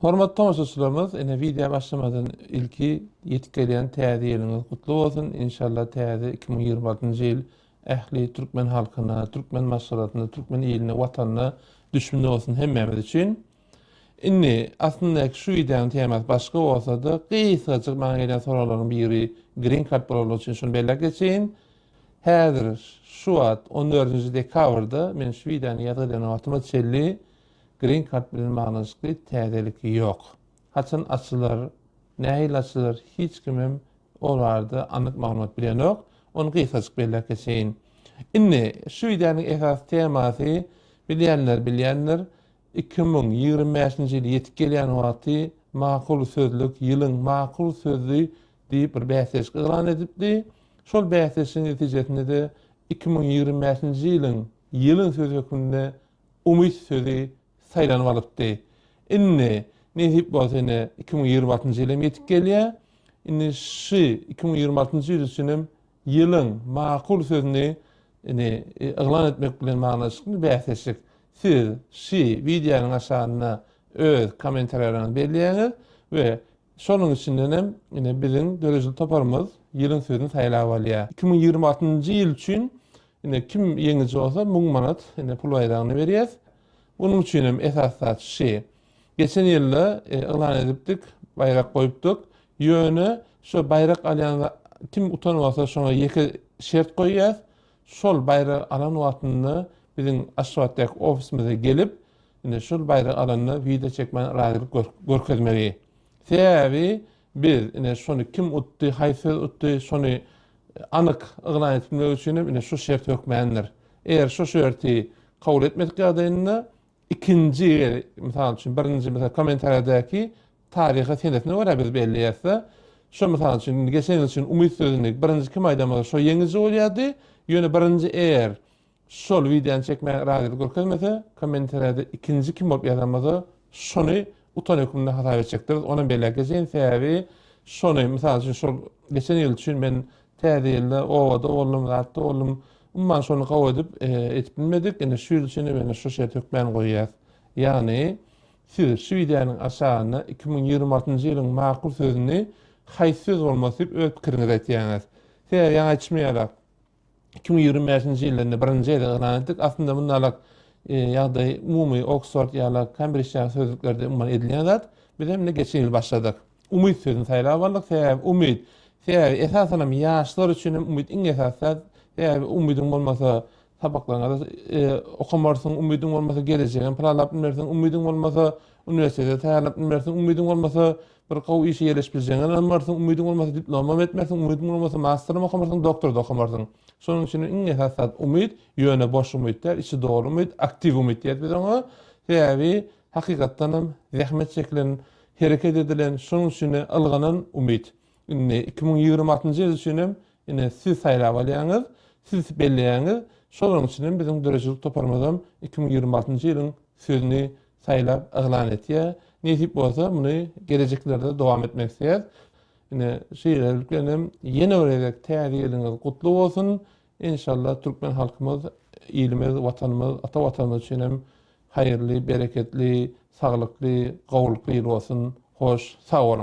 Hormatly tomaşaçylarymyz ine wideo başlamadan ilki ýetip gelýän täze ýylyňyz gutly bolsun inşallah täze 2026 ýyl ähli türkmen halkyna türkmen maşgalasyna türkmen iline watanyna düşümli bolsun hemmämiz üçin. Indi aslynda şu wideonyň temasy başga bolsada gysgajyk maňa gelýän soraglaryň biri green card bolanlygy üçin şuny belläp geçeýin. Häzir şu wagt 14 dekabrda men şu wideony ýazgy eden wagtyma çenli Green Card bilen baglanyşykly täzelik ýok. Haçan açylar, nähili açylar hiç kimem o barada anyk maglumat bilenok. Ony gysgajyk belläp geçeýin. Indi şu wideonyň esasy temasy bilýänler bilýändir. 2025-nji ýyl ýetip gelýän wagty Makul sözlük ýylyň makul sözi diýip bir bäsleşik yglan edipdi. Şol bäsleşigiň netijesinde-de 2025-nji ýylyň ýylyň sözi hökmünde Umyt sözi saýlanyp alypdy. Indi, nesip bolsa ine 2026-njy ýyl hem ýetip gelýär. Indi şy 2026-njy ýyl üçin hem ýylyň makul sözüni indi yglan etmek bilen baglanyşykly bäsleşik. Siz şy wideonyň aşagynda öz kommentariýalaryňyzy belleýäňiz we Şonuň içinden hem ine biziň döredijilik toparymyz ýylyň sözüni saýlap alýar. 2026-njy ýyl üçin ine kim ýeňiji bolsa 1000 manat ine pul baýragyny berýäs. Munuň üçin hem esasy zat şi. Geçen ýylda yglan edipdik, baýrak goýupdyk. Ýöne şo baýrak alýan kim utan bolsa şoňa ýeke şert goýýas. Şol baýragy alan wagtynda biziň Aşgabatdaky ofisimize gelip, ine şol baýragy alanda wideo çekmän razylyk görkezmegi. Sebäbi biz ine şony kim utdy, haýsy söz utdy, şony anyk yglan edip bilmek üçin hem ine şu şert hökmändir. Eger şu şerti kabul etmedik ýagdaýynda Ikinji, mysal üçin, birinji, mysal, kommentariýadaky taryhy senesine görä biz belleýäs-de. Şo, mysal üçin, indi geçen ýyl üçin umyt sözüni birinji kim aýdan bolsa, şo ýeňiji bolýardy. Ýöne birinji eger şol wideony çekmäge razylyk görkezmese, kommentariýada ikinji kim bolup ýazan bolsa, şony utan hökmünde hasap etjekdiris. Onam belläp geçeýin, sebäbi şony, mysal üçin, şol geçen ýyl üçin men Täze ýylda obada boldum, zatda boldum. Umuman şony gowy edip edip bilmedik. Indi şu ýyl üçin hem ine şu şerti hökmän goýýas. Ýagny siz şu wideonyň aşagynda 2026-njy ýylyň makul sözüni haýsy söz bolmaly diýip öz pikiriňizi aýtýaňyz. Sebäbi ýaňy aýdyşym ýalak 2025-nji ýylda indi birinji gezek yglan etdik. Aslynda mundalak ýagdaý umumy Oksford ýalak, Kembrij ýaly sözlüklerde umuman edilýän zat. Biz hem indi geçen ýyl başladyk. Umyt sözüni saýlap aldyk. Sebäbi umyt, sebäbi esasanam ýaşlar üçin hem umyt iň esasy zat. Sebäbi umydyň bolmasa sapaklaryňy-da okamarsyň, umydyň bolmasa gelejegi hem planlap bilmersiň, umydyň bolmasa uniwersitete taýýarlanyp bilmersiň, umydyň bolmasa bir gowy işe ýerleşip biljegiňe ynanmarsyň, umydyň bolmasa diplomam etmersiň, umydyň bolmasa masteram okamarsyň, doktor-da okamarsyň. Şonuň üçin iň esasy zat umyt, ýöne boş umyt däl, içi doly umyt, aktiw umyt diýýäris biz oňa. Sebäbi hakykatdan hem zähmet çekilen Hereket edilen, şonuň üçin-de ylganan umyt. Indi 2026-njy ýyl üçin hem ine siz saýlap alýaňyz, siz belleýäňiz. Şolaryň içinden biziň döredijilik toparymyzam 2026-njy ýylyň sözüni saýlap yglan etýär. Nesip bolsa muny gelejeklerde dowam etmek isleýäris. Ine şeýlelik bilen hem ýene bir gezek täze ýylyňyz gutly bolsun. Enşalla türkmen halkymyz, ilimiz, watanymyz, ata watanymyz üçin hem haýyrly, bereketli, saglykly, gowulykly ýyl bolsun. Hoş, sag boluň.